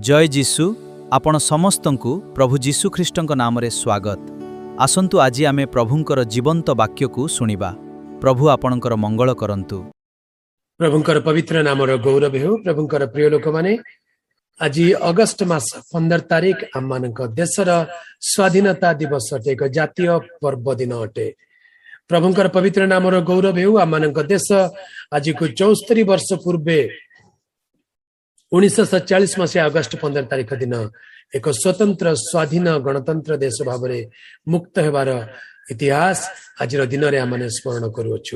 ଜୟ ଯୀଶୁ। ଆପଣ ସମସ୍ତଙ୍କୁ ପ୍ରଭୁ ଯୀଶୁ ଖ୍ରୀଷ୍ଟଙ୍କ ନାମରେ ସ୍ୱାଗତ। ଆସନ୍ତୁ, ଆଜି ଆମେ ପ୍ରଭୁଙ୍କର ଜୀବନ୍ତ ବାକ୍ୟକୁ ଶୁଣିବା। ପ୍ରଭୁ ଆପଣଙ୍କର ମଙ୍ଗଳ କରନ୍ତୁ। ପ୍ରଭୁଙ୍କର ପବିତ୍ର ନାମର ଗୌରବ ହେଉ। ପ୍ରଭୁଙ୍କର ପ୍ରିୟ ଲୋକମାନେ, ଆଜି ଅଗଷ୍ଟ ମାସ 15 ତାରିଖ ଆମମାନଙ୍କ ଦେଶର ସ୍ୱାଧୀନତା ଦିବସ ଅଟେ, ଏକ ଜାତୀୟ ପର୍ବ ଦିନ ଅଟେ। ପ୍ରଭୁଙ୍କର ପବିତ୍ର ନାମର ଗୌରବ ହେଉ। ଆମମାନଙ୍କ ଦେଶ ଆଜିକୁ 74 ବର୍ଷ ପୂର୍ବେ 1947 ମସିହା ଅଗଷ୍ଟ 15 ତାରିଖ ଦିନ ଏକ ସ୍ୱତନ୍ତ୍ର ସ୍ୱାଧୀନ ଗଣତନ୍ତ୍ର ଦେଶ ଭାବରେ ମୁକ୍ତ ହେବାର ଇତିହାସ ଆଜିର ଦିନରେ ଆମମାନେ ସ୍ମରଣ କରୁଅଛୁ।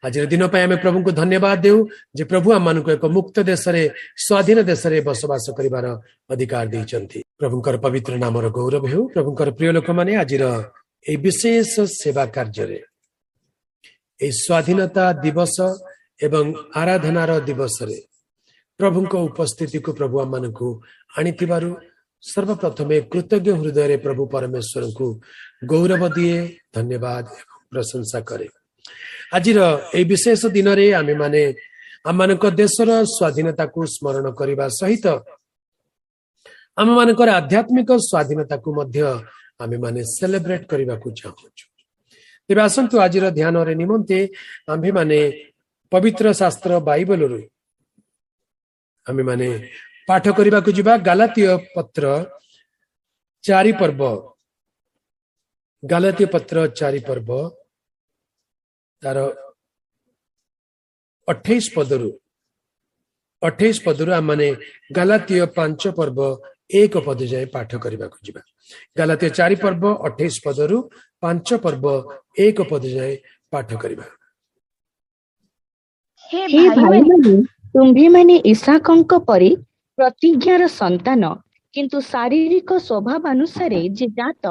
ଆଜିର ଦିନ ପାଇଁ ଆମେ ପ୍ରଭୁଙ୍କୁ ଧନ୍ୟବାଦ ଦେଉ ଯେ ପ୍ରଭୁ ଆମମାନଙ୍କୁ ଏକ ମୁକ୍ତ ଦେଶରେ, ସ୍ୱାଧୀନ ଦେଶରେ ବସବାସ କରିବାର ଅଧିକାର ଦେଇଛନ୍ତି। ପ୍ରଭୁଙ୍କର ପବିତ୍ର ନାମର ଗୌରବ ହେଉ। ପ୍ରଭୁଙ୍କର ପ୍ରିୟ ଲୋକମାନେ, ଆଜିର ଏହି ବିଶେଷ ସେବା କାର୍ଯ୍ୟରେ, ଏହି ସ୍ୱାଧୀନତା ଦିବସ ଏବଂ ଆରାଧନାର ଦିବସରେ ପ୍ରଭୁଙ୍କ ଉପସ୍ଥିତିକୁ ପ୍ରଭୁ ଆମମାନଙ୍କୁ ଆଣିଥିବାରୁ ସର୍ବପ୍ରଥମେ କୃତଜ୍ଞ ହୃଦୟରେ ପ୍ରଭୁ ପରମେଶ୍ୱରଙ୍କୁ ଗୌରବ ଦିଏ, ଧନ୍ୟବାଦ ଏବଂ ପ୍ରଶଂସା କରେ। ଆଜିର ଏହି ବିଶେଷ ଦିନରେ ଆମେମାନେ ଆମମାନଙ୍କ ଦେଶର ସ୍ୱାଧୀନତାକୁ ସ୍ମରଣ କରିବା ସହିତ ଆମମାନଙ୍କର ଆଧ୍ୟାତ୍ମିକ ସ୍ୱାଧୀନତାକୁ ମଧ୍ୟ ଆମେମାନେ ସେଲିବ୍ରେଟ କରିବାକୁ ଚାହୁଁଛୁ। ତେବେ ଆସନ୍ତୁ, ଆଜିର ଧ୍ୟାନରେ ନିମନ୍ତେ ଆମ୍ଭେମାନେ ପବିତ୍ର ଶାସ୍ତ୍ର ବାଇବଲରୁ ଆମେମାନେ ପାଠ କରିବାକୁ ଯିବା ଗାଲାତୀୟ ପତ୍ର 4 ପର୍ବ। ଗାଲାତୀୟ ପତ୍ର 4 ପର୍ବ, ତାର 28 ପଦରୁ, 28 ପଦରୁ ଆମମାନେ ଗାଲାତୀୟ 5 ପର୍ବ 1 ପଦ ଯାଏ ପାଠ କରିବାକୁ ଯିବା। ଗାଲାତୀୟ 4 ପର୍ବ 28 ପଦରୁ 5 ପର୍ବ 1 ପଦ ଯାଏ ପାଠ କରିବା। ହେ ହେ ଭାଇମାନେ, ଭାଇମାନେ, ତୁମ୍ଭେମାନେ ଇସାକଙ୍କ ପରି ପ୍ରତିଜ୍ଞାର ସନ୍ତାନ। କିନ୍ତୁ ଶାରୀରିକ ସ୍ୱଭାବାନୁସାରେ ଯେ ଜାତ,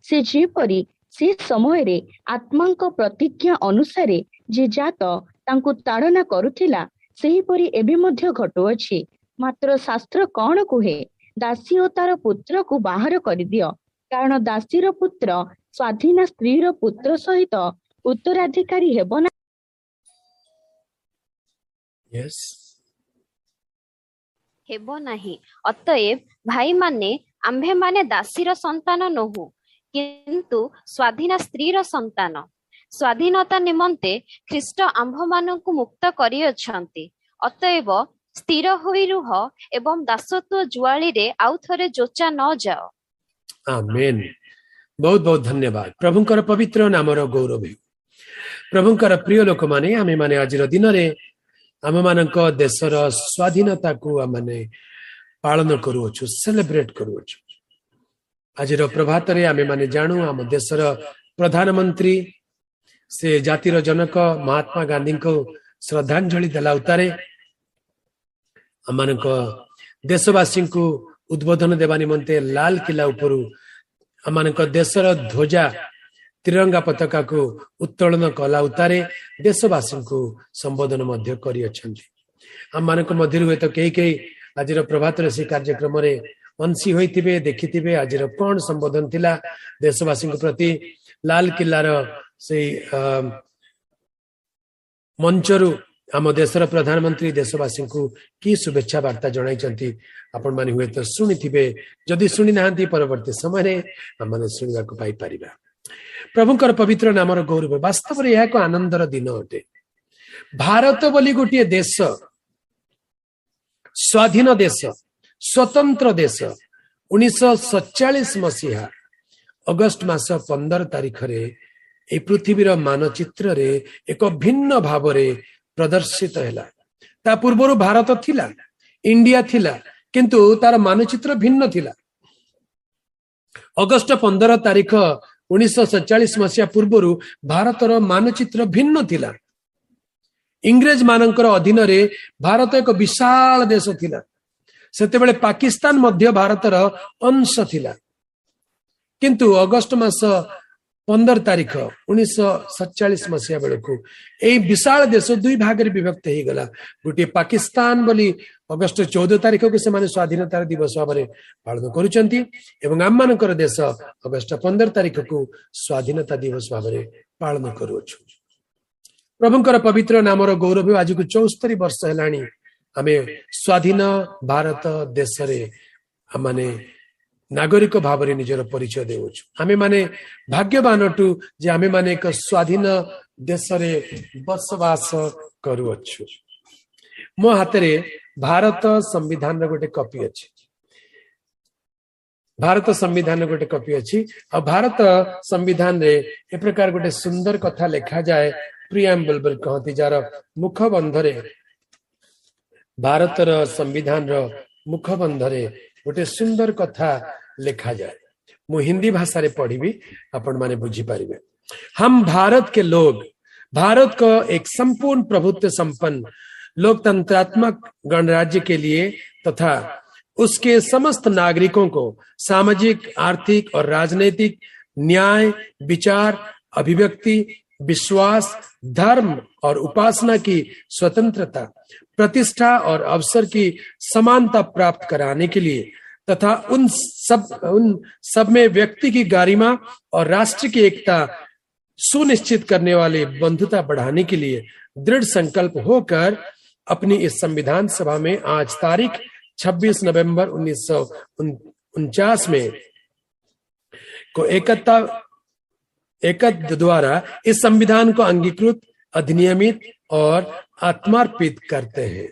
ସେ ଯେପରି, ସେ ସମୟରେ ଆତ୍ମାଙ୍କ ପ୍ରତିଜ୍ଞା ଅନୁସାରେ ଯେ ଜାତ, ତାଙ୍କୁ ତାଡ଼ନା କରୁଥିଲା, ସେହିପରି ଏବେ ମଧ୍ୟ ଘଟୁଅଛି। ମାତ୍ର ଶାସ୍ତ୍ର କଣ କୁହେ? ଦାସୀ ଓ ତାର ପୁତ୍ରକୁ ବାହାର କରିଦିଅ, କାରଣ ଦାସୀର ପୁତ୍ର ସ୍ୱାଧୀନା ସ୍ତ୍ରୀର ପୁତ୍ର ସହିତ ଉତ୍ତରାଧିକାରୀ ହେବ ନା Yes. ହେବ ନାହିଁ। ଅତଏବ ଭାଇମାନେ, ଆମ୍ଭେମାନେ ଦାସୀର ସନ୍ତାନ ନୋହୁଁ, କିନ୍ତୁ ସ୍ୱାଧୀନା ସ୍ତ୍ରୀର ସନ୍ତାନ। ସ୍ୱାଧୀନତା ନିମନ୍ତେ ଖ୍ରୀଷ୍ଟ ଆମ୍ଭମାନଙ୍କୁ ମୁକ୍ତ କରିଅଛନ୍ତି। ଅତଏବ ସ୍ଥିର ହୋଇ ରୁହ ଏବଂ ଦାସତ୍ୱ ଜୁଆଳିରେ ଆଉଥରେ ଯୋଚା ନ ଯାଅ। ଆମେନ୍। ବହୁତ ବହୁତ ଧନ୍ୟବାଦ। ପ୍ରଭୁଙ୍କର ପବିତ୍ର ନାମର ଗୌରବ ହେଉ। ପ୍ରଭୁଙ୍କର ପ୍ରିୟ ଲୋକମାନେ, ଆମେମାନେ ଆଜିର ଦିନରେ ଆମମାନଙ୍କ ଦେଶର ସ୍ୱାଧୀନତାକୁ ଆମମାନେ ପାଳନ କରୁଅଛୁ, ସେଲିବ୍ରେଟ କରୁଅଛୁ। ଆଜିର ପ୍ରଭାତରେ ଆମେମାନେ ଜାଣୁ, ଆମ ଦେଶର ପ୍ରଧାନମନ୍ତ୍ରୀ ସେ ଜାତିର ଜନକ ମହାତ୍ମା ଗାନ୍ଧୀଙ୍କୁ ଶ୍ରଦ୍ଧାଞ୍ଜଳି ଦେଲା ଉତ୍ତାରେ ଆମମାନଙ୍କ ଦେଶବାସୀଙ୍କୁ ଉଦ୍ବୋଧନ ଦେବା ନିମନ୍ତେ ଲାଲ କିଲ୍ଲା ଉପରୁ ଆମମାନଙ୍କ ଦେଶର ଧ୍ୱଜା, ତ୍ରିରଙ୍ଗା ପତାକାକୁ ଉତ୍ତୋଳନ କଲା ଉତ୍ତାରେ ଦେଶବାସୀଙ୍କୁ ସମ୍ବୋଧନ ମଧ୍ୟ କରିଅଛନ୍ତି। ଆମମାନଙ୍କ ମଧ୍ୟରୁ ହୁଏତ କେହି କେହି ଆଜିର ପ୍ରଭାତରେ ସେ କାର୍ଯ୍ୟକ୍ରମରେ ଅଂଶୀ ହୋଇଥିବେ, ଦେଖିଥିବେ ଆଜିର କଣ ସମ୍ବୋଧନ ଥିଲା ଦେଶବାସୀଙ୍କ ପ୍ରତି। ଲାଲ କିଲ୍ଲାର ସେଇ ମଞ୍ଚରୁ ଆମ ଦେଶର ପ୍ରଧାନମନ୍ତ୍ରୀ ଦେଶବାସୀଙ୍କୁ କି ଶୁଭେଚ୍ଛା ବାର୍ତ୍ତା ଜଣାଇଛନ୍ତି, ଆପଣମାନେ ହୁଏତ ଶୁଣିଥିବେ। ଯଦି ଶୁଣି ନାହାନ୍ତି, ପରବର୍ତ୍ତୀ ସମୟରେ ଆମମାନେ ଶୁଣିବାକୁ ପାଇପାରିବା। ପ୍ରଭୁଙ୍କର ପବିତ୍ର ନାମର ଗୌରବ। ବାସ୍ତବରେ ଏହା ଏକ ଆନନ୍ଦର ଦିନ ଅଟେ। ଭାରତ ବୋଲି ଗୋଟିଏ ଦେଶ, ସ୍ୱାଧୀନ ଦେଶ, ସ୍ୱତନ୍ତ୍ର ଦେଶ, 1947 ମସିହା ଅଗଷ୍ଟ ମାସ 15 ତାରିଖରେ ଏହି ପୃଥିବୀର ମାନଚିତ୍ରରେ ଏକ ଭିନ୍ନ ଭାବରେ ପ୍ରଦର୍ଶିତ ହେଲା। ତା ପୂର୍ବରୁ ଭାରତ ଥିଲା, ଇଣ୍ଡିଆ ଥିଲା, କିନ୍ତୁ ତାର ମାନଚିତ୍ର ଭିନ୍ନ ଥିଲା। ଅଗଷ୍ଟ 15 ତାରିଖ 1947 ମସିହା ପୂର୍ବରୁ ଭାରତର ମାନଚିତ୍ର ଭିନ୍ନ ଥିଲା। ଇଂରେଜ ମାନଙ୍କର ଅଧୀନରେ ଭାରତ ଏକ ବିଶାଳ ଦେଶ ଥିଲା। ସେତେବେଳେ ପାକିସ୍ତାନ ମଧ୍ୟ ଭାରତର ଅଂଶ ଥିଲା। କିନ୍ତୁ ଅଗଷ୍ଟ ମାସ 15 ତାରିଖ 1947 ମସିହା ବେଳକୁ ଏଇ ବିଶାଳ ଦେଶ ଦୁଇ ଭାଗରେ ବିଭକ୍ତ ହେଇଗଲା। ଗୋଟିଏ ପାକିସ୍ତାନ ବୋଲି ଅଗଷ୍ଟ 14 ତାରିଖକୁ ସେମାନେ ସ୍ୱାଧୀନତାର ଦିବସ ଭାବରେ ପାଳନ କରୁଛନ୍ତି ଏବଂ ଆମମାନଙ୍କର ଦେଶ ଅଗଷ୍ଟ 15 ତାରିଖକୁ ସ୍ୱାଧୀନତା ଦିବସ ଭାବରେ ପାଳନ କରୁଅଛୁ। ପ୍ରଭୁଙ୍କର ପବିତ୍ର ନାମର ଗୌରବ। ଆଜିକୁ 74 ବର୍ଷ ହେଲାଣି ଆମେ ସ୍ୱାଧୀନ ଭାରତ ଦେଶରେ ଆମମାନେ ନାଗରିକ ଭାବରେ ନିଜର ପରିଚୟ ଦେଉଛୁ। ଆମେମାନେ ଭାଗ୍ୟବାନ ଅଟୁ ଯେ ଆମେମାନେ ଏକ ସ୍ୱାଧୀନ ଦେଶରେ ବସବାସ କରୁଅଛୁ। ମୋ ହାତରେ ଭାରତ ସମ୍ବିଧାନର ଗୋଟେ କପି ଅଛି। ଭାରତ ସମ୍ବିଧାନର ଗୋଟେ କପି ଅଛି ଆଉ ଭାରତ ସମ୍ବିଧାନରେ ଏ ପ୍ରକାର ଗୋଟେ ସୁନ୍ଦର କଥା ଲେଖାଯାଏ, ପ୍ରିଆମ୍ବଲ ବୋଲି କହନ୍ତି, ଯାହାର ମୁଖବନ୍ଧରେ, ଭାରତର ସମ୍ବିଧାନର ମୁଖବନ୍ଧରେ ଗୋଟେ ସୁନ୍ଦର କଥା ଲେଖାଯାଏ। ମୁଁ ହିନ୍ଦୀ ଭାଷାରେ ପଢିବି, ଆପଣମାନେ ବୁଝିପାରିବେ। हम भारत के लोग भारत को एक संपूर्ण प्रभुत्व संपन्न लोकतंत्रात्मक गणराज्य के लिए तथा उसके समस्त नागरिकों को सामाजिक, आर्थिक और राजनीतिक न्याय, विचार, अभिव्यक्ति, विश्वास, धर्म और उपासना की स्वतंत्रता, प्रतिष्ठा और अवसर की समानता प्राप्त कराने के लिए तथा उन सब में व्यक्ति की गरिमा और राष्ट्र की एकता सुनिश्चित करने वाले बंधुता बढ़ाने के लिए दृढ़ संकल्प होकर अपनी इस संविधान सभा में आज तारीख 26 नवंबर 1949 में को एकता एकत द्वारा इस संविधान को अंगीकृत, अधिनियमित और आत्मार्पित करते हैं।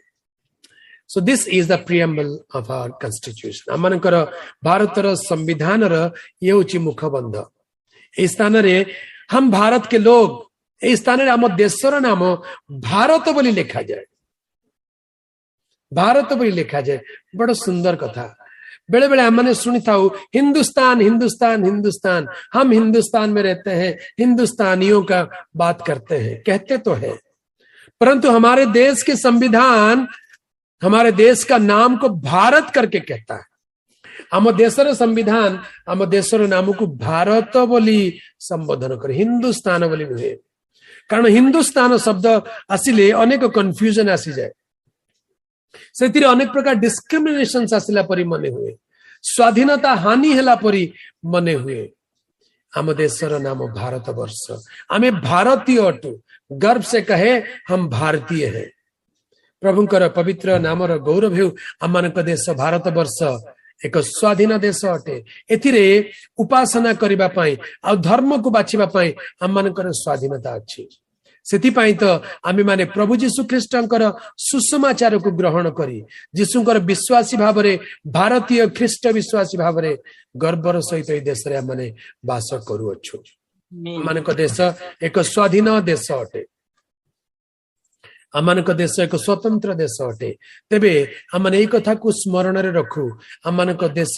So this is the preamble of our constitution. ଆମମାନଙ୍କର ଭାରତର ସମ୍ବିଧାନର ଇଏ ହଉଛି ମୁଖବନ୍ଧ। ଏହି ସ୍ଥାନରେ हम भारत के लोग, ଏହି ସ୍ଥାନରେ ଆମ ଦେଶର ନାମ ଭାରତ ବୋଲି ଲେଖାଯାଏ, ଭାରତ ବୋଲି ଲେଖାଯାଏ। ବଡ ସୁନ୍ଦର କଥା। ବେଳେ ବେଳେ ଆମମାନେ ଶୁଣିଥାଉ, हिंदुस्तान, हिंदुस्तान, हिंदुस्तान, हम हिंदुस्तान में रहते हैं, हिंदुस्तानियों का बात करते हैं। कहते तो है, परंतु हमारे देश के संविधान हमारे देश का नाम को भारत करके कहता है। ଆମ ଦେଶର ସମ୍ବିଧାନ ଆମ ଦେଶର ନାମକୁ ଭାରତ ବୋଲି ସମ୍ବୋଧନ କରେ, ହିନ୍ଦୁସ୍ତାନ ବୋଲି ନୁହେଁ। କାରଣ ହିନ୍ଦୁସ୍ତାନ ଶବ୍ଦ ଆସିଲେ ଅନେକ କନଫ୍ୟୁଜନ ଆସିଯାଏ, ସେଥିରେ ଅନେକ ପ୍ରକାର ଡିସ୍କ୍ରିମିନେସନ ଆସିଲା ପରି ମନେ ହୁଏ, ସ୍ୱାଧୀନତା ହାନି ହେଲା ପରି ମନେ ହୁଏ। ଆମ ଦେଶର ନାମ ଭାରତ ବର୍ଷ। ଆମେ ଭାରତୀୟ ଅଟୁ। गर्व से कहे, हम भारतीय हैं। ପ୍ରଭୁଙ୍କର ପବିତ୍ର ନାମର ଗୌରବ ହେଉ। ଆମମାନଙ୍କ ଦେଶ ଭାରତ ବର୍ଷ ଏକ ସ୍ୱାଧୀନ ଦେଶ ଅଟେ। ଏଥିରେ ଉପାସନା କରିବା ପାଇଁ ଆଉ ଧର୍ମକୁ ବାଛିବା ପାଇଁ ଆମମାନଙ୍କର ସ୍ୱାଧୀନତା ଅଛି। ସେଥିପାଇଁ ତ ଆମେମାନେ ପ୍ରଭୁ ଯୀଶୁ ଖ୍ରୀଷ୍ଟଙ୍କର ସୁସମାଚାରକୁ ଗ୍ରହଣ କରି ଯୀଶୁଙ୍କର ବିଶ୍ୱାସୀ ଭାବରେ, ଭାରତୀୟ ଖ୍ରୀଷ୍ଟ ବିଶ୍ୱାସୀ ଭାବରେ ଗର୍ବର ସହିତ ଏଇ ଦେଶରେ ଆମମାନେ ବାସ କରୁଅଛୁ। ଆମମାନଙ୍କ ଦେଶ ଏକ ସ୍ୱାଧୀନ ଦେଶ ଅଟେ। ଆମମାନଙ୍କ ଦେଶ ଏକ ସ୍ୱତନ୍ତ୍ର ଦେଶ ଅଟେ। ତେବେ ଆମମାନେ ଏଇ କଥାକୁ ସ୍ମରଣରେ ରଖୁ, ଆମମାନଙ୍କ ଦେଶ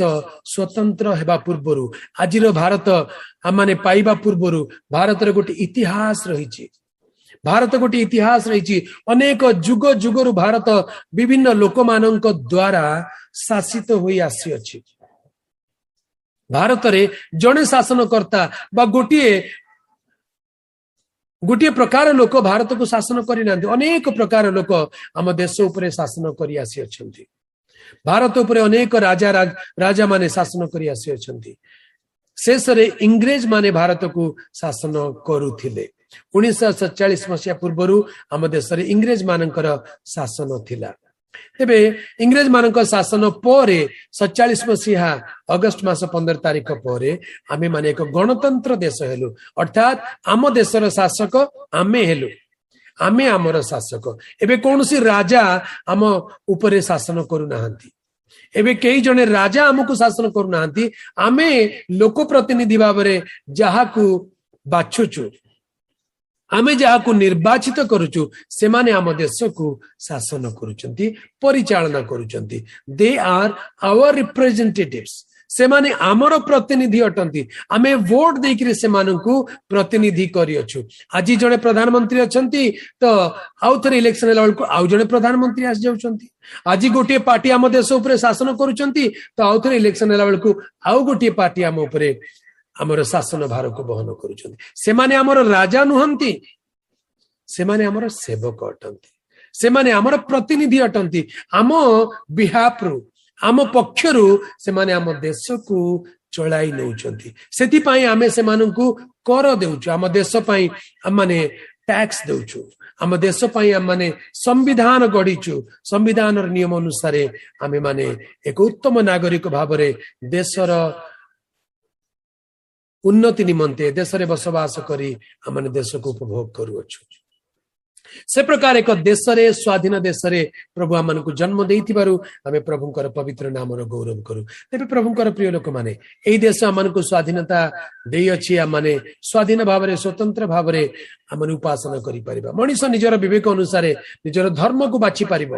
ସ୍ୱତନ୍ତ୍ର ହେବା ପୂର୍ବରୁ, ଆଜିର ଭାରତ ଆମମାନେ ପାଇବା ପୂର୍ବରୁ ଭାରତର ଗୋଟେ ଇତିହାସ ରହିଛି। ଭାରତ ଗୋଟେ ଇତିହାସ ରହିଛି। ଅନେକ ଯୁଗ ଯୁଗରୁ ଭାରତ ବିଭିନ୍ନ ଲୋକମାନଙ୍କ ଦ୍ଵାରା ଶାସିତ ହୋଇ ଆସିଅଛି। ଭାରତରେ ଜଣେ ଶାସନକର୍ତ୍ତା ବା ଗୋଟିଏ ଗୋଟିଏ ପ୍ରକାର ଲୋକ ଭାରତକୁ ଶାସନ କରିନାହାନ୍ତି। ଅନେକ ପ୍ରକାର ଲୋକ ଆମ ଦେଶ ଉପରେ ଶାସନ କରି ଆସିଅଛନ୍ତି। ଭାରତ ଉପରେ ଅନେକ ରାଜା ରାଜା ମାନେ ଶାସନ କରି ଆସିଅଛନ୍ତି। ଶେଷରେ ଇଂରେଜ ମାନେ ଭାରତକୁ ଶାସନ କରୁଥିଲେ। 1947 ମସିହା ପୂର୍ବରୁ ଆମ ଦେଶରେ ଇଂରେଜ ମାନଙ୍କର ଶାସନ ଥିଲା। ତେବେ ଇଂରେଜ ମାନଙ୍କ ଶାସନ ପରେ 47 ମସିହା ଅଗଷ୍ଟ ମାସ 15 ତାରିଖ ପରେ ଆମେ ମାନେ ଏକ ଗଣତନ୍ତ୍ର ଦେଶ ହେଲୁ। ଅର୍ଥାତ୍ ଆମ ଦେଶର ଶାସକ ଆମେ ହେଲୁ। ଆମେ ଆମର ଶାସକ। ଏବେ କୌଣସି ରାଜା ଆମ ଉପରେ ଶାସନ କରୁନାହାନ୍ତି। ଏବେ କେହି ଜଣେ ରାଜା ଆମକୁ ଶାସନ କରୁନାହାନ୍ତି। ଆମେ ଲୋକ ପ୍ରତିନିଧି ଭାବରେ ଯାହାକୁ ବାଛୁଛୁ, ଆମେ ଯାହାକୁ ନିର୍ବାଚିତ କରୁଛୁ, ସେମାନେ ଆମ ଦେଶକୁ ଶାସନ କରୁଛନ୍ତି, ପରିଚାଳନା କରୁଛନ୍ତି। They are our representatives. ସେମାନେ ଆମର ପ୍ରତିନିଧି ଅଟନ୍ତି। ଆମେ ଭୋଟ ଦେଇକିରି ସେମାନଙ୍କୁ ପ୍ରତିନିଧି କରିଅଛୁ। ଆଜି ଜଣେ ପ୍ରଧାନମନ୍ତ୍ରୀ ଅଛନ୍ତି ତ ଆଉ ଥରେ ଇଲେକ୍ସନ ହେଲା ବେଳକୁ ଆଉ ଜଣେ ପ୍ରଧାନମନ୍ତ୍ରୀ ଆସିଯାଉଛନ୍ତି। ଆଜି ଗୋଟିଏ ପାର୍ଟି ଆମ ଦେଶ ଉପରେ ଶାସନ କରୁଛନ୍ତି ତ ଆଉ ଥରେ ଇଲେକ୍ସନ ହେଲା ବେଳକୁ ଆଉ ଗୋଟିଏ ପାର୍ଟି ଆମ ଉପରେ ଆମର ଶାସନ ଭାରକୁ ବହନ କରୁଛନ୍ତି। ସେମାନେ ଆମର ରାଜା ନୁହନ୍ତି, ସେମାନେ ଆମର ସେବକ ଅଟନ୍ତି, ସେମାନେ ଆମର ପ୍ରତିନିଧି ଅଟନ୍ତି। ଆମ ବିହାଫରୁ, ଆମ ପକ୍ଷରୁ ସେମାନେ ଆମ ଦେଶକୁ ଚଳାଇ ନେଉଛନ୍ତି। ସେଥିପାଇଁ ଆମେ ସେମାନଙ୍କୁ କର ଦେଉଛୁ। ଆମ ଦେଶ ପାଇଁ ଆମମାନେ ଟ୍ୟାକ୍ସ ଦେଉଛୁ। ଆମ ଦେଶ ପାଇଁ ଆମମାନେ ସମ୍ବିଧାନ ଗଢିଛୁ। ସମ୍ବିଧାନର ନିୟମ ଅନୁସାରେ ଆମେମାନେ ଏକ ଉତ୍ତମ ନାଗରିକ ଭାବରେ ଦେଶର ଉନ୍ନତି ନିମନ୍ତେ ଦେଶରେ ବସବାସ କରି ଆମମାନେ ଦେଶକୁ ଉପଭୋଗ କରୁଅଛୁ। ସେ ପ୍ରକାର ଏକ ଦେଶରେ, ସ୍ୱାଧୀନ ଦେଶରେ ପ୍ରଭୁ ଆମମାନଙ୍କୁ ଜନ୍ମ ଦେଇଥିବାରୁ ଆମେ ପ୍ରଭୁଙ୍କର ପବିତ୍ର ନାମର ଗୌରବ କରୁ। ତେବେ ପ୍ରଭୁଙ୍କର ପ୍ରିୟ ଲୋକମାନେ, ଏଇ ଦେଶ ଆମମାନଙ୍କୁ ସ୍ୱାଧୀନତା ଦେଇଅଛି। ଆମମାନେ ସ୍ୱାଧୀନ ଭାବରେ, ସ୍ୱତନ୍ତ୍ର ଭାବରେ ଆମମାନେ ଉପାସନା କରିପାରିବା। ମଣିଷ ନିଜର ବିବେକ ଅନୁସାରେ ନିଜର ଧର୍ମକୁ ବାଛି ପାରିବ,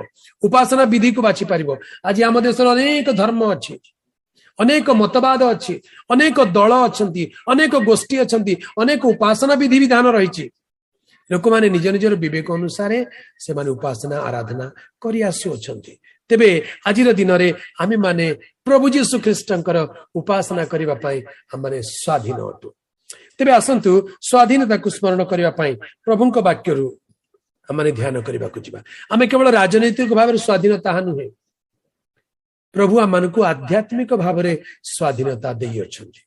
ଉପାସନା ବିଧିକୁ ବାଛି ପାରିବ। ଆଜି ଆମ ଦେଶର ଅନେକ ଧର୍ମ ଅଛି, ଅନେକ ମତବାଦ ଅଛି, ଅନେକ ଦଳ ଅଛନ୍ତି, ଅନେକ ଗୋଷ୍ଠୀ ଅଛନ୍ତି, ଅନେକ ଉପାସନା ବିଧି ବିଧାନ ରହିଛି। ଲୋକମାନେ ନିଜ ନିଜର ବିବେକ ଅନୁସାରେ ସେମାନେ ଉପାସନା ଆରାଧନା କରି ଆସୁଅଛନ୍ତି। ତେବେ ଆଜିର ଦିନରେ ଆମେମାନେ ପ୍ରଭୁ ଯୀଶୁ ଖ୍ରୀଷ୍ଟଙ୍କର ଉପାସନା କରିବା ପାଇଁ ଆମମାନେ ସ୍ୱାଧୀନ ଅଟୁ। ତେବେ ଆସନ୍ତୁ, ସ୍ୱାଧୀନତାକୁ ସ୍ମରଣ କରିବା ପାଇଁ ପ୍ରଭୁଙ୍କ ବାକ୍ୟରୁ ଆମମାନେ ଧ୍ୟାନ କରିବାକୁ ଯିବା। ଆମେ କେବଳ ରାଜନୈତିକ ଭାବରେ ସ୍ୱାଧୀନ ତାହା ନୁହେଁ, ପ୍ରଭୁ ଆମମାନଙ୍କୁ ଆଧ୍ୟାତ୍ମିକ ଭାବରେ ସ୍ୱାଧୀନତା ଦେଇଅଛନ୍ତି।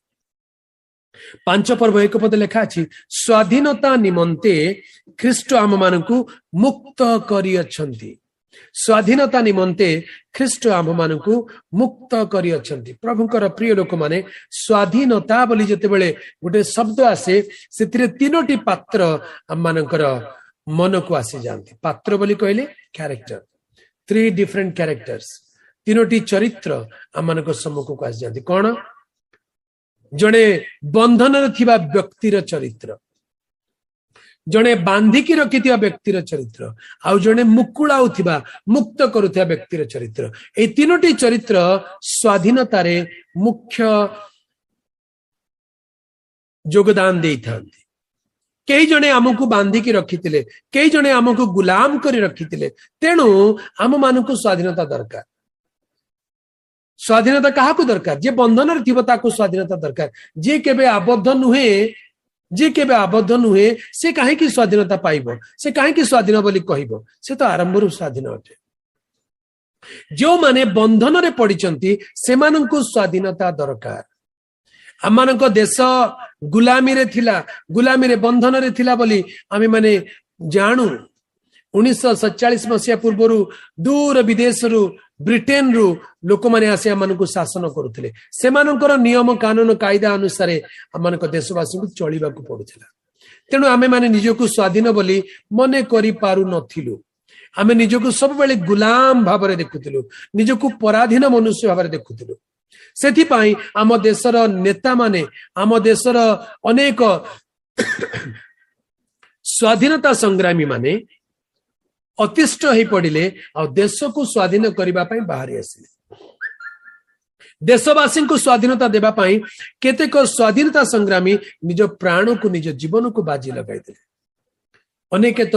5 ପର୍ବ 1 ପଦ ଲେଖା ଅଛି, "ସ୍ୱାଧୀନତା ନିମନ୍ତେ ଖ୍ରୀଷ୍ଟ ଆମମାନଙ୍କୁ ମୁକ୍ତ କରିଅଛନ୍ତି।" ସ୍ୱାଧୀନତା ନିମନ୍ତେ ଖ୍ରୀଷ୍ଟ ଆମ୍ଭମାନଙ୍କୁ ମୁକ୍ତ କରିଅଛନ୍ତି। ପ୍ରଭୁଙ୍କର ପ୍ରିୟ ଲୋକମାନେ, ସ୍ୱାଧୀନତା ବୋଲି ଯେତେବେଳେ ଗୋଟେ ଶବ୍ଦ ଆସେ, ସେଥିରେ ତିନୋଟି ପାତ୍ର ଆମମାନଙ୍କର ମନକୁ ଆସିଯାଆନ୍ତି। ପାତ୍ର ବୋଲି କହିଲେ କ୍ୟାରେକ୍ଟର, ଥ୍ରୀ ଡିଫରେଣ୍ଟ କ୍ୟାରେକ୍ଟର୍ସ, ତିନୋଟି ଚରିତ୍ର ଆମମାନଙ୍କ ସମ୍ମୁଖକୁ ଆସିଯାଆନ୍ତି। କଣ? ଜଣେ ବନ୍ଧନରେ ଥିବା ବ୍ୟକ୍ତିର ଚରିତ୍ର, ଜଣେ ବାନ୍ଧିକି ରଖିଥିବା ବ୍ୟକ୍ତିର ଚରିତ୍ର, ଆଉ ଜଣେ ମୁକୁଳାଉଥିବା, ମୁକ୍ତ କରୁଥିବା ବ୍ୟକ୍ତିର ଚରିତ୍ର। ଏଇ ତିନୋଟି ଚରିତ୍ର ସ୍ୱାଧୀନତାରେ ମୁଖ୍ୟ ଯୋଗଦାନ ଦେଇଥାନ୍ତି। କେହି ଜଣେ ଆମକୁ ବାନ୍ଧିକି ରଖିଥିଲେ, କେହି ଜଣେ ଆମକୁ ଗୁଲାମ କରି ରଖିଥିଲେ, ତେଣୁ ଆମମାନଙ୍କୁ ସ୍ୱାଧୀନତା ଦରକାର। ସ୍ୱାଧୀନତା କାହାକୁ ଦରକାର? ଯିଏ ବନ୍ଧନରେ ଥିବ, ତାକୁ ସ୍ୱାଧୀନତା ଦରକାର। ଯିଏ କେବେ ଆବଦ୍ଧ ନୁହେଁ, ଯିଏ କେବେ ଆବଦ୍ଧ ନୁହେଁ, ସେ କାହିଁକି ସ୍ୱାଧୀନତା ପାଇବ? ସେ କାହିଁକି ସ୍ୱାଧୀନ ବୋଲି କହିବ? ସେ ତ ଆରମ୍ଭରୁ ସ୍ୱାଧୀନ ଅଟେ। ଯେଉଁମାନେ ବନ୍ଧନରେ ପଡିଛନ୍ତି, ସେମାନଙ୍କୁ ସ୍ୱାଧୀନତା ଦରକାର। ଆମମାନଙ୍କ ଦେଶ ଗୁଲାମୀରେ ଥିଲା, ଗୁଲାମୀରେ ବନ୍ଧନରେ ଥିଲା ବୋଲି ଆମେମାନେ ଜାଣୁ। 1947 ମସିହା ପୂର୍ବରୁ ଦୂର ବିଦେଶରୁ, ବ୍ରିଟେନରୁ ଲୋକମାନେ ଆସି ଆମମାନଙ୍କୁ ଶାସନ କରୁଥିଲେ। ସେମାନଙ୍କର ନିୟମ କାନୁନ କାଇଦା ଅନୁସାରେ ଆମମାନଙ୍କ ଦେଶବାସୀଙ୍କୁ ଚଳିବାକୁ ପଡୁଥିଲା। ତେଣୁ ଆମେମାନେ ନିଜକୁ ସ୍ୱାଧୀନ ବୋଲି ମନେ କରିପାରୁନଥିଲୁ। ଆମେ ନିଜକୁ ସବୁବେଳେ ଗୁଲାମ ଭାବରେ ଦେଖୁଥିଲୁ, ନିଜକୁ ପରାଧୀନ ମନୁଷ୍ୟ ଭାବରେ ଦେଖୁଥିଲୁ। ସେଥିପାଇଁ ଆମ ଦେଶର ନେତାମାନେ, ଆମ ଦେଶର ଅନେକ ସ୍ୱାଧୀନତା ସଂଗ୍ରାମୀ ମାନେ ଅତିଷ୍ଠ ହେଇ ପଡିଲେ ଆଉ ଦେଶକୁ ସ୍ୱାଧୀନ କରିବା ପାଇଁ ବାହାରି ଆସିଲେ। ଦେଶବାସୀଙ୍କୁ ସ୍ୱାଧୀନତା ଦେବା ପାଇଁ କେତେକ ସ୍ୱାଧୀନତା ସଂଗ୍ରାମୀ ନିଜ ପ୍ରାଣକୁ, ନିଜ ଜୀବନକୁ ବାଜି ଲଗାଇଦେଲେ। ଅନେକ ତ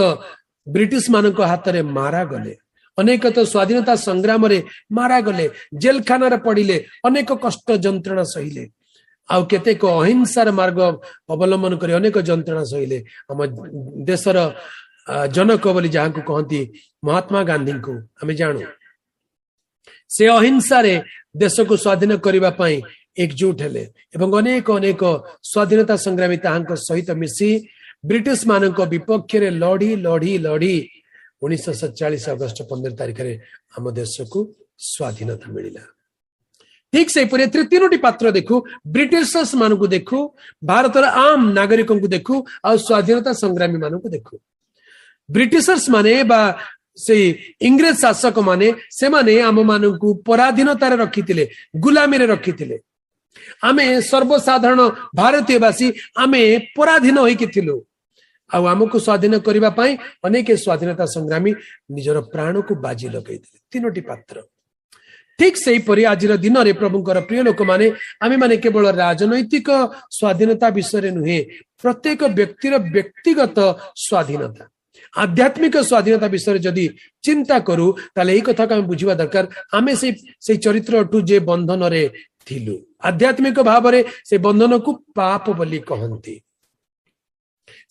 ବ୍ରିଟିଶ ମାନଙ୍କ ହାତରେ ମାରାଗଲେ, ଅନେକ ତ ସ୍ୱାଧୀନତା ସଂଗ୍ରାମରେ ମାରାଗଲେ, ଜେଲଖାନାରେ ପଡିଲେ, ଅନେକ କଷ୍ଟ ଯନ୍ତ୍ରଣା ସହିଲେ। ଆଉ କେତେକ ଅହିଂସାର ମାର୍ଗ ଅବଲମ୍ବନ କରି ଅନେକ ଯନ୍ତ୍ରଣା ସହିଲେ। ଆମ ଦେଶର ଜନକ ବୋଲି ଯାହାଙ୍କୁ କହନ୍ତି, ମହାତ୍ମା ଗାନ୍ଧୀଙ୍କୁ ଆମେ ଜାଣୁ। ସେ ଅହିଂସାରେ ଦେଶକୁ ସ୍ୱାଧୀନ କରିବା ପାଇଁ ଏକଜୁଟ ହେଲେ ଏବଂ ଅନେକ ଅନେକ ସ୍ୱାଧୀନତା ସଂଗ୍ରାମୀ ତାହାଙ୍କ ସହିତ ମିଶି ବ୍ରିଟିଶ ମାନଙ୍କ ବିପକ୍ଷରେ ଲଢି ଲଢି ଲଢି 1947 ଅଗଷ୍ଟ 15 ତାରିଖରେ ଆମ ଦେଶକୁ ସ୍ୱାଧୀନତା ମିଳିଲା। ଠିକ ସେହିପରି ଏଥିରେ ତିନୋଟି ପାତ୍ର ଦେଖୁ। ବ୍ରିଟିଶର୍ସ ମାନଙ୍କୁ ଦେଖୁ, ଭାରତର ଆମ୍ ନାଗରିକଙ୍କୁ ଦେଖୁ, ଆଉ ସ୍ୱାଧୀନତା ସଂଗ୍ରାମୀ ମାନଙ୍କୁ ଦେଖୁ। ବ୍ରିଟିଶର୍ସ ମାନେ ବା ସେଇ ଇଂରେଜ ଶାସକ ମାନେ, ସେମାନେ ଆମ ମାନଙ୍କୁ ପରାଧୀନତାରେ ରଖିଥିଲେ, ଗୁଲାମୀରେ ରଖିଥିଲେ। ଆମେ ସର୍ବସାଧାରଣ ଭାରତୀୟବାସୀ, ଆମେ ପରାଧୀନ ହୋଇକି ଥିଲୁ। ଆଉ ଆମକୁ ସ୍ୱାଧୀନ କରିବା ପାଇଁ ଅନେକ ସ୍ୱାଧୀନତା ସଂଗ୍ରାମୀ ନିଜର ପ୍ରାଣକୁ ବାଜି ଲଗାଇଥିଲେ। ତିନୋଟି ପାତ୍ର। ଠିକ ସେହିପରି ଆଜିର ଦିନରେ ପ୍ରଭୁଙ୍କର ପ୍ରିୟ ଲୋକମାନେ, ଆମେମାନେ କେବଳ ରାଜନୈତିକ ସ୍ୱାଧୀନତା ବିଷୟରେ ନୁହେଁ, ପ୍ରତ୍ୟେକ ବ୍ୟକ୍ତିର ବ୍ୟକ୍ତିଗତ ସ୍ୱାଧୀନତା, ଆଧ୍ୟାତ୍ମିକ ସ୍ୱାଧୀନତା ବିଷୟରେ ଯଦି ଚିନ୍ତା କରୁ, ତାହେଲେ ଏଇ କଥାକୁ ଆମେ ବୁଝିବା ଦରକାର। ଆମେ ସେଇ ଚରିତ୍ରଠୁ ଯେ ବନ୍ଧନରେ ଥିଲୁ ଆଧ୍ୟାତ୍ମିକ ଭାବରେ, ସେ ବନ୍ଧନକୁ ପାପ ବୋଲି କହନ୍ତି।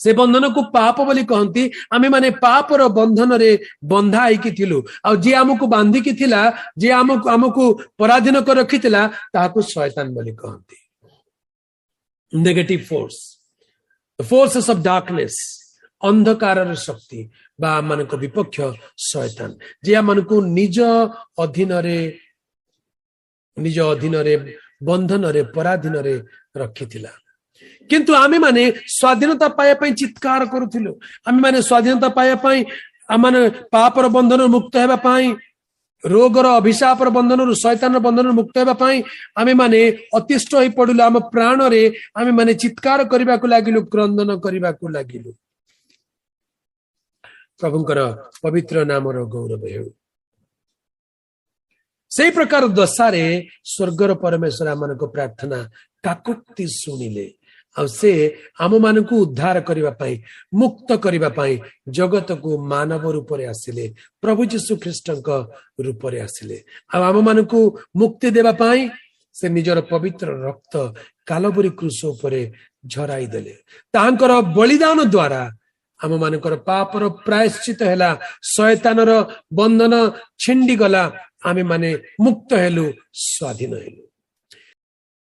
ସେ ବନ୍ଧନକୁ ପାପ ବୋଲି କହନ୍ତି। ଆମେ ମାନେ ପାପର ବନ୍ଧନରେ ବନ୍ଧା ହେଇକି ଥିଲୁ। ଆଉ ଯିଏ ଆମକୁ ବାନ୍ଧିକି ଥିଲା, ଯିଏ ଆମକୁ ପରାଧୀନ କରି ରଖିଥିଲା, ତାହାକୁ ଶୟତାନ ବୋଲି କହନ୍ତି। Negative force, forces of darkness. ଅନ୍ଧକାରର ଶକ୍ତି ବା ଆମମାନଙ୍କ ବିପକ୍ଷ ଶୟତାନ, ଯିଏ ଆମମାନଙ୍କୁ ନିଜ ଅଧୀନରେ, ବନ୍ଧନରେ, ପରାଧୀନରେ ରଖିଥିଲା। କିନ୍ତୁ ଆମେମାନେ ସ୍ୱାଧୀନତା ପାଇବା ପାଇଁ ଚିତ୍କାର କରୁଥିଲୁ। ଆମେମାନେ ସ୍ୱାଧୀନତା ପାଇବା ପାଇଁ, ଆମମାନେ ପାପର ବନ୍ଧନରୁ ମୁକ୍ତ ହେବା ପାଇଁ, ରୋଗର ଅଭିଶାପର ବନ୍ଧନରୁ, ଶୟତାନର ବନ୍ଧନରୁ ମୁକ୍ତ ହେବା ପାଇଁ ଆମେମାନେ ଅତିଷ୍ଠ ହୋଇ ପଡିଲୁ। ଆମ ପ୍ରାଣରେ ଆମେମାନେ ଚିତ୍କାର କରିବାକୁ ଲାଗିଲୁ, କ୍ରନ୍ଦନ କରିବାକୁ ଲାଗିଲୁ। ପ୍ରଭୁଙ୍କର ପବିତ୍ର ନାମର ଗୌରବ ହେଉ। ସେଇ ପ୍ରକାର ଦଶାରେ ସ୍ୱର୍ଗର ପରମେଶ୍ୱର ଆମମାନଙ୍କ ପ୍ରାର୍ଥନା, କାକୁତି ଶୁଣିଲେ ଆଉ ସେ ଆମମାନଙ୍କୁ ଉଦ୍ଧାର କରିବା ପାଇଁ, ମୁକ୍ତ କରିବା ପାଇଁ ଜଗତକୁ ମାନବ ରୂପରେ ଆସିଲେ, ପ୍ରଭୁ ଯୀଶୁ ଖ୍ରୀଷ୍ଟଙ୍କ ରୂପରେ ଆସିଲେ। ଆଉ ଆମମାନଙ୍କୁ ମୁକ୍ତି ଦେବା ପାଇଁ ସେ ନିଜର ପବିତ୍ର ରକ୍ତ କାଲବରୀ କ୍ରୁଶ ଉପରେ ଝରାଇ ଦେଲେ। ତାହାଙ୍କର ବଳିଦାନ ଦ୍ୱାରା ଆମମାନଙ୍କର ପାପର ପ୍ରାୟଶ୍ଚିତ ହେଲା, ଶୟତାନର ବନ୍ଧନ ଛିଣ୍ଡିଗଲା, ଆମେମାନେ ମୁକ୍ତ ହେଲୁ, ସ୍ୱାଧୀନ ହେଲୁ।